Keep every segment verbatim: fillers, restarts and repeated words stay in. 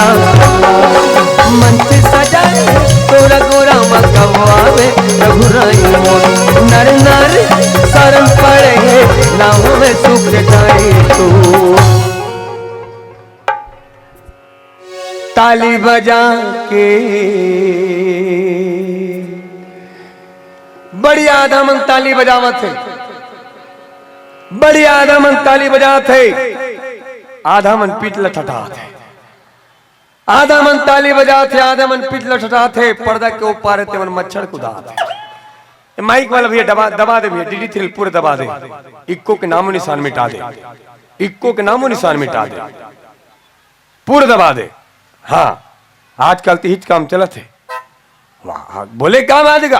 वाला। मंच सजाए तोरा गोरा मगवावे रघुराई मोर। नर नर शरण पड़े नाम में सुख जाए तू। ताली बजा के बढ़िया आधा मन ताली बजावत हे, बढ़िया आधा मन ताली बजात हे, आधा मन पीठ लटटात हे। आधा मन ताली बजात हे, आधा मन पीठ लटटात हे। पर्दा के ऊपर हे तेमन मच्छर कुदात हे। ए, माइक वाला भैया दबा, दबा दे भैया, डीडी थ्री पूरा दबा दे। इक्को के नामो निशान मिटा दे, इक्को के नामो निशान मिटा दे, पूरा दबा दे। हाँ, आजकल तो हिच काम चलत हे। वाह, हाँ, बोले काम आ देगा।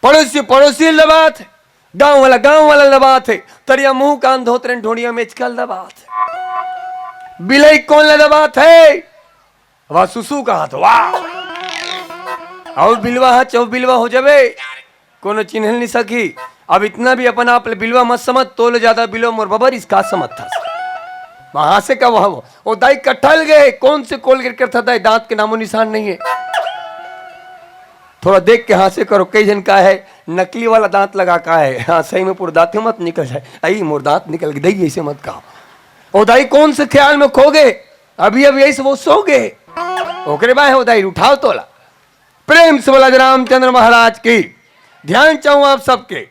पड़ोसी पड़ोसी ल दबात हे, गांव वाला गांव वाला ल दबात हे, तरिया मुंह कान धोत रहे ढोड़िया में चल दबात हे। बिलई कोन ल दबात हे? वाह, सुसु कहा तो वाह। अउ बिलवा ह चौ बिलवा हो जाबे, कोनो चिन्हल नहीं सकी। अब इतना भी अपन आप ले बिलवा मत समझ, तोले ज्यादा बिलवा मोर बबर इसका समझ था। वहां से का वह वो दाई कटल गए, कौन से कोलगेट करता दाई, दांत के नामो निशान नहीं है। थोड़ा देख के हंसे करो, कई जन का है नकली वाला दांत लगा का है। हाँ, सही में पूरा दांत मत निकल जाए। आई मोर दांत निकल गई, ऐसे मत कहा। ओ दाई कौन से ख्याल में खो गए, अभी अभी ऐसे वो सो गए। ओकरे बाय हो दाई उठाओ तोला। प्रेम से बोला रामचंद्र महाराज की। ध्यान चाहूं आप सबके।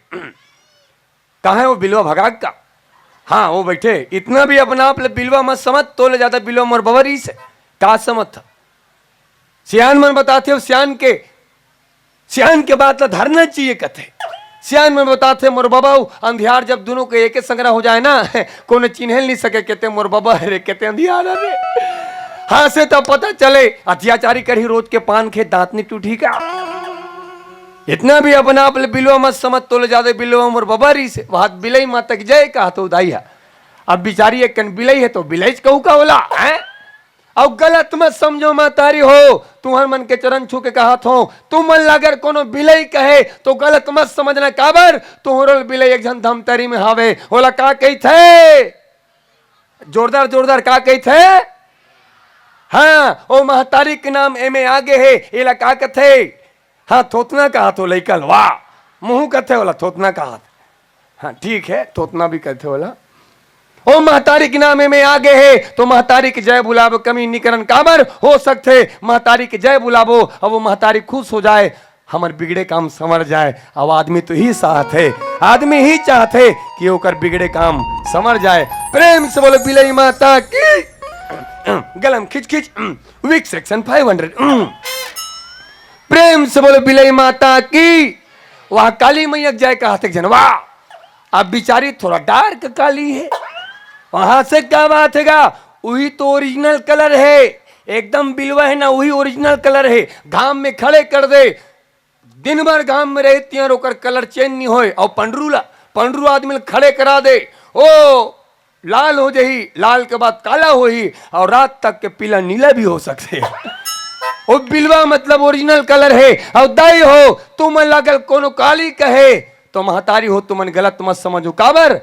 कहाँ है वो बिलवा भगाग का? हाँ, वो बैठे। इतना भी अपना आप ले बिलवा मत समझ, तोले ज्यादा बिलवा मोर बबरी से। का समझ था? सियान मन बताते हो, सियान के, सियान के बात ला धरना चाहिए कथे। सियान मन बताते, मोर बबा, अंधियार जब दोनों के एके संगरा हो जाए ना, कोनो चिन्हे नहीं सके, कहते मोर बबा रे, कहते अंधियार रे। हाँ से तो पता चले, अत्याचारी करही रोज के पान खे दांत नहीं टूटी का। इतना भी अपना आप ले बिलवा मत समझ, तोले ज्यादा बिलवा मोर बबा री से। वहां बिलई माता की जय कहा तो उदाई है। अब बिचारी एक कन बिलई है तो बिलई कहू का होला, हैं? अउ गलत मत समझो महतारी हो, तुहर मन के चरण छू के कहत हो, तुमन ला अगर कोनो बिलई कहे तो गलत मत समझना, काबर तुहरो बिलई एक झन धमतरी में हावे। ओला का कहिथे? जोरदार जोरदार का कहिथे? हाँ, ओ महतारी के नाम एमे आगे हे, एला का कथे? हाँ, थोथना कहाथो लइका ल, वाह, महूं कथे ओला थोथना कहाथों। हाँ, ठीक है, थोथना भी कथे ओला। ओ महतारी के नाम एमे आगे हे, तो महतारी के जय बुलाबो, कमी निकरन काबर हो सकथे? महतारी के जय बुलाबो, अब वो महतारी खुश हो जाए, हमर बिगड़े काम संवर जाए। अब आदमी तो ही चाहत हे, आदमी ही चाहत हे कि ओकर बिगड़े काम संवर जाए। प्रेम से बोलो बिलई माता की। गलम खिच खिच, विक सेक्शन फाइव हंड्रेड। प्रेम से बोलो बिलई माता की। वह काली मैया के जय कहत एक झन, वाह, अब बिचारी थोड़ा डार्क काली हे। वहां से का बात हे गा, वही तो ओरिजिनल कलर हे, एकदम बिलवा हे ना, वही ओरिजिनल कलर हे। घाम में खड़े कर दे, दिन भर घाम में रहे तिहां ओकर कलर चेंज नहीं होय। और पंडरू ला, पंडरू आदमी ला खड़े करा दे, ओ लाल हो जाही, लाल के बाद काला होही, और रात तक के पीला नीला भी हो सकथे। ओ बिलवा मतलब ओरिजिनल कलर हे। और दाई हो, तुमन ला अगर कोनो काली कहे तो महतारी हो, तुमन गलत मत समझो। काबर?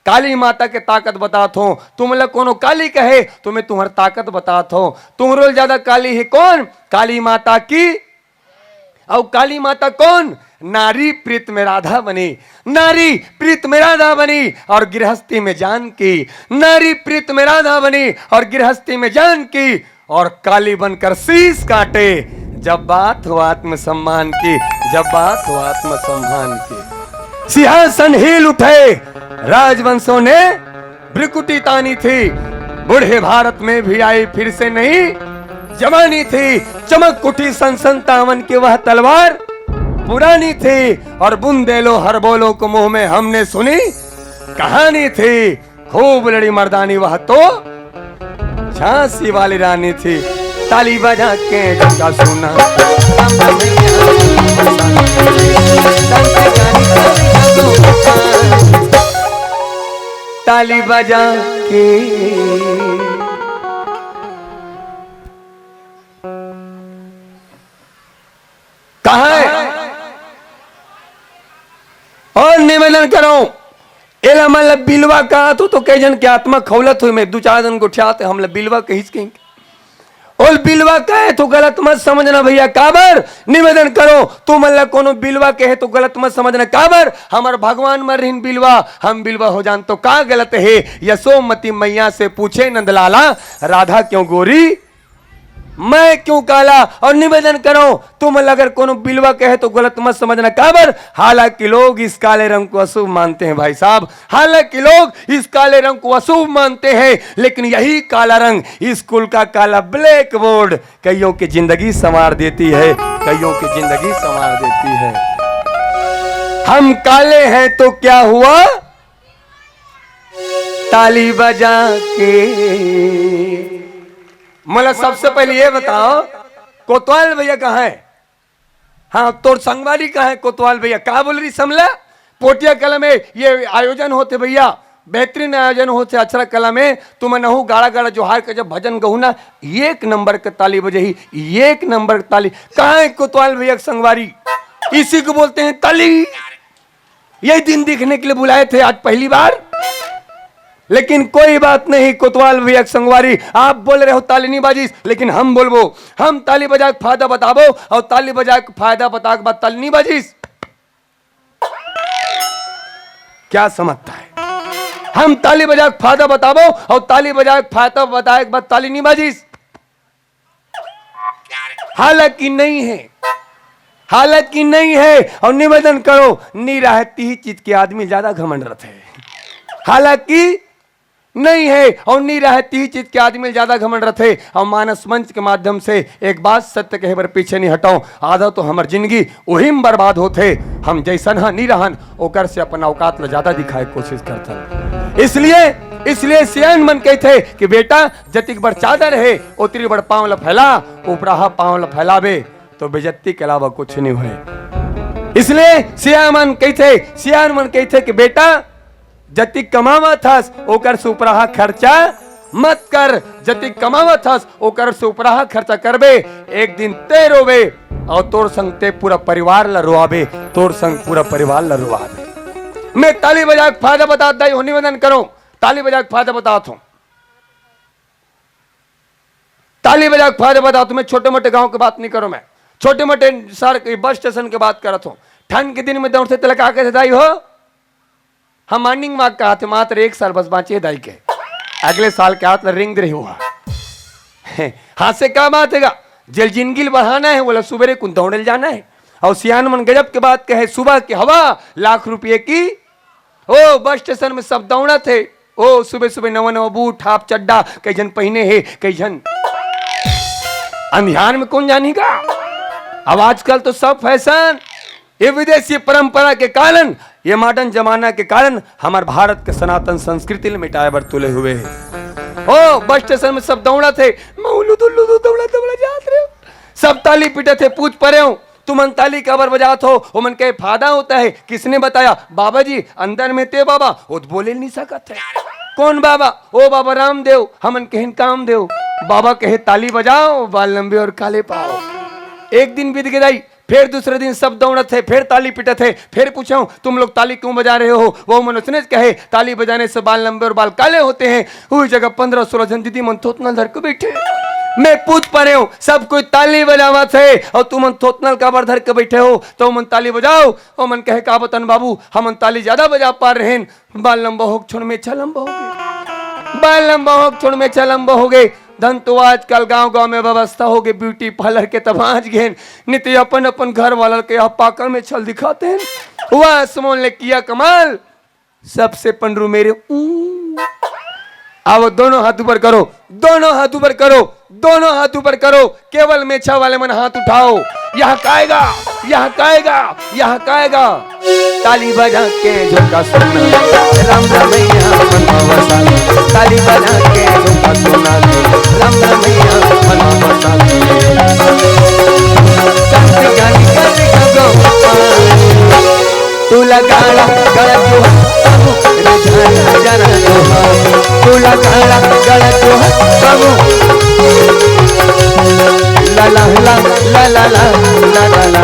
काली माता के ताकत बतात हों। तुमन ला कोनो काली कहे तो मैं तुम्हर ताकत बतात हों। तुम्हरो ले ज्यादा काली हे कोन? काली माता की। अउ काली माता कोन? नारी प्रीत में राधा बनी, नारी प्रीत में राधा बनी और गृहस्थी में जानकी, नारी प्रीत में राधा बनी और गृहस्थी में जानकी, और काली बनकर शीश काटे जब बात हो आत्मसम्मान की, जब बात हो आत्मसम्मान की। सिंहासन हिल उठे, राजवंशों ने भ्रुकुटी तानी थी। बूढ़े भारत में भी आई फिर से नई जवानी थी। चमक उठी सन संतावन की वह तलवार पुरानी थी। और बुंदेलो हर बोलो को मुंह में हमने सुनी कहानी थी। खूब लड़ी मर्दानी वह तो झांसी वाली रानी थी। ताली बजा के जगा सुना। ताली बजा के। कहाँ है? और निवेदन करो, एला मन ल बिलवा कहा तू तो कई झन के आत्मा खौलत हुई, मैं दू चार झन गोठियात हे, हमला बिलवा कहिस कहीं। ओल बिलवा कहे तो गलत मत समझना भैया, काबर? निवेदन करो, तू मन ला कोनो बिलवा कहे तो गलत मत समझना, काबर? हमर भगवान मर रहिन बिलवा, हम बिलवा हो जान तो का गलत हे? यशोमती मैया से पूछे नंदलाला, राधा क्यों गोरी, मैं क्यों काला? और निवेदन करो, तुम अगर कोनो बिलवा कहे तो गलत मत समझना, काबर? हालांकि लोग इस काले रंग को अशुभ मानते हैं भाई साहब, हालांकि लोग इस काले रंग को अशुभ मानते हैं, लेकिन यही काला रंग इस कुल का काला ब्लैक बोर्ड कईयों की जिंदगी संवार देती है, कईयों की जिंदगी संवार देती है। हम काले हैं तो क्या हुआ? ताली बजा के। मोला सबसे पहले ये बताओ, कोतवाल भैया कहाँ है? हाँ, तोर संगवारी कहाँ है कोतवाल भैया? का बोल रही समला? पोटिया कला में ये आयोजन होथे भैया, बेहतरीन आयोजन होथे अक्षरा कला में। तुमन अहू गाड़ा गाड़ा जोहार के जब भजन गहू ना, एक नंबर के ताली बजेही, एक नंबर के ताली। कहाँ है कोतवाल भैया के संगवारी? इसी को बोलते हैं ताली। ये दिन देखने के लिए बुलाए थे आज पहली बार, लेकिन कोई बात नहीं। कोतवाल भैया के संगवारी, आप बोल रहे हो ताली नहीं बाजिस, लेकिन हम बोलबो, हम ताली बजा के फायदा बताबो और ताली बजा के फायदा बता के बाद ताली नहीं बाजिस। क्या समझता है? हम ताली बजा के फायदा बताबो और ताली बजा के फायदा बताए के बाद ताली नहीं बाजिस। हालांकि नहीं है, हालांकि नहीं है। और निवेदन करो, निराहती ही चीज के आदमी ज्यादा घमंड रथे। हालांकि नहीं है, और निराहती ही चीज के आदमी ज्यादा घमंड रथे। और मानस मंच के माध्यम से एक बात सत्य कहे बर पीछे नहीं हटाओ, आधा तो हमर जिंदगी उही में बर्बाद होथे। हम जैसन ह नी रहन, ओकर से अपन औकात ल ज्यादा दिखाए के कोशिश करथन। इसलिए, इसलिए सियान मन कहथे कि बेटा, जतिक बड़ चादर हे, ओतरी बड़ पांव ल फैला, उपराहा पांव ल फैलाबे तो बेजत्ती के अलावा कुछ नहीं होए। इसलिए सियान मन कहथे, सियान मन कहथे कि बेटा, जतिक कमावत हस, ओकर से उपराहा खर्चा मत कर। जतिक कमावत हस, ओकर से उपराहा खर्चा करबे, एक दिन ते रोबे, और तोर संग ते पूरा परिवार ला रोआबे, तोर संग पूरा परिवार ला रोआबे। मैं ताली बजा के फायदा बतात दाई हो, निवेदन करो, ताली बजा के फायदा बतात हो। ताली बजा के फायदा बताओ तुम्हें, छोटे मोटे गांव के बात नहीं करो मैं, छोटे मोटे शहर के बस स्टेशन के बात करत हूँ। ठंड के दिन में दौड़थे तेला का कथे दाई हो? हम मॉर्निंग वॉक कहाथे, मात्र एक साल बस बांचे हे दाई के, अगले साल के हाथ ला रेंग दे रही हुआ। हाथ से का बात हेगा? जेला जिंदगी ल बढ़ाना हे, ओला सुबेरे कुन दौड़े ल जाना हे। अउ सियान मन गजब के बात कहे, सुबह की हवा लाख रुपये की। ओ बस स्टेशन में सब दौड़त हे, ओ सुबह सुबह नवा नवा बूट, हाफ चड्डा, कई झन पहिने हे, कई झन। अंधियार में कौन जानी का? अब आजकल तो सब फैशन, ये विदेशी परंपरा के कारण, ये मॉडर्न जमाना के कारण हमार भारत के सनातन संस्कृति ल मिटाए बर तुले हुए हे। ओ बस स्टेशन में सब दौड़त हे, मउलू दुल्लू दू दौड़ा दौड़ा जात रहे हो, सब ताली पीटत हे। पूछ परे हो, तुमन ताली काबर बजात हो? ओमन कहे, फायदा होता है। किसने बताया? बाबा जी अंदर में ते बाबा, वो तो बोले नहीं सकत है। कौन बाबा? ओ बाबा रामदेव। हमन कहेन कामदेव। बाबा कहे, ताली बजाओ, बाल लंबे और काले पाओ। एक दिन बीत गए दाई, फिर दूसरे दिन सब दौड़त हे, फिर ताली पीटत हे। फिर पूछो, तुम लोग ताली क्यों बजा रहे हो? वो मन उसने कहे, ताली बजाने से बाल लंबे और बाल काले होते हैं। उही जगह पंद्रह सोलह झन दीदी मन थोथनल धर के बैठे। मैं पूछ पा रहे हूँ, सब कोई ताली बजावत हे अउ तुमन थोथनल काबर धर के बैठे हो? तो मन ताली बजाओ। ओ मन कहे, का बतान बाबू, हमन ताली ज्यादा बजा पा रहेन, बाल लंबा होके छोड़ मेछा लंबा हो गे, बाल लंबा होके छोड़ मेछा लंबा हो गे। धन तो आजकल गांव गांव में व्यवस्था हो गे, ब्यूटी पार्लर के तब आज गेन, नहीं तो अपन अपन घर वाला के यहाँ पाका मेछा ल दिखाते हैं। वाह सुमन ले किया कमाल, सबसे पंडरू मेरे ऊ। आओ, दोनों हाथ ऊपर करो, दोनों हाथ ऊपर करो, दोनों हाथ ऊपर करो। केवल मेछा वाले मन हाथ उठाओ। यहाँ काएगा, यहाँ काएगा, यहाँ काएगा। ताली बजा के झुमका सुना, राम रमैया मनवा साली। ताली बजा के झुमका सुना, राम रमैया मनवा साली। तू लगाड़ा गड़ा जो बाबू, रे जाना जाना जो बाबू। तू लगाड़ा गड़ा जो बाबू। ला ला ला, ला ला ला, ला ला ला।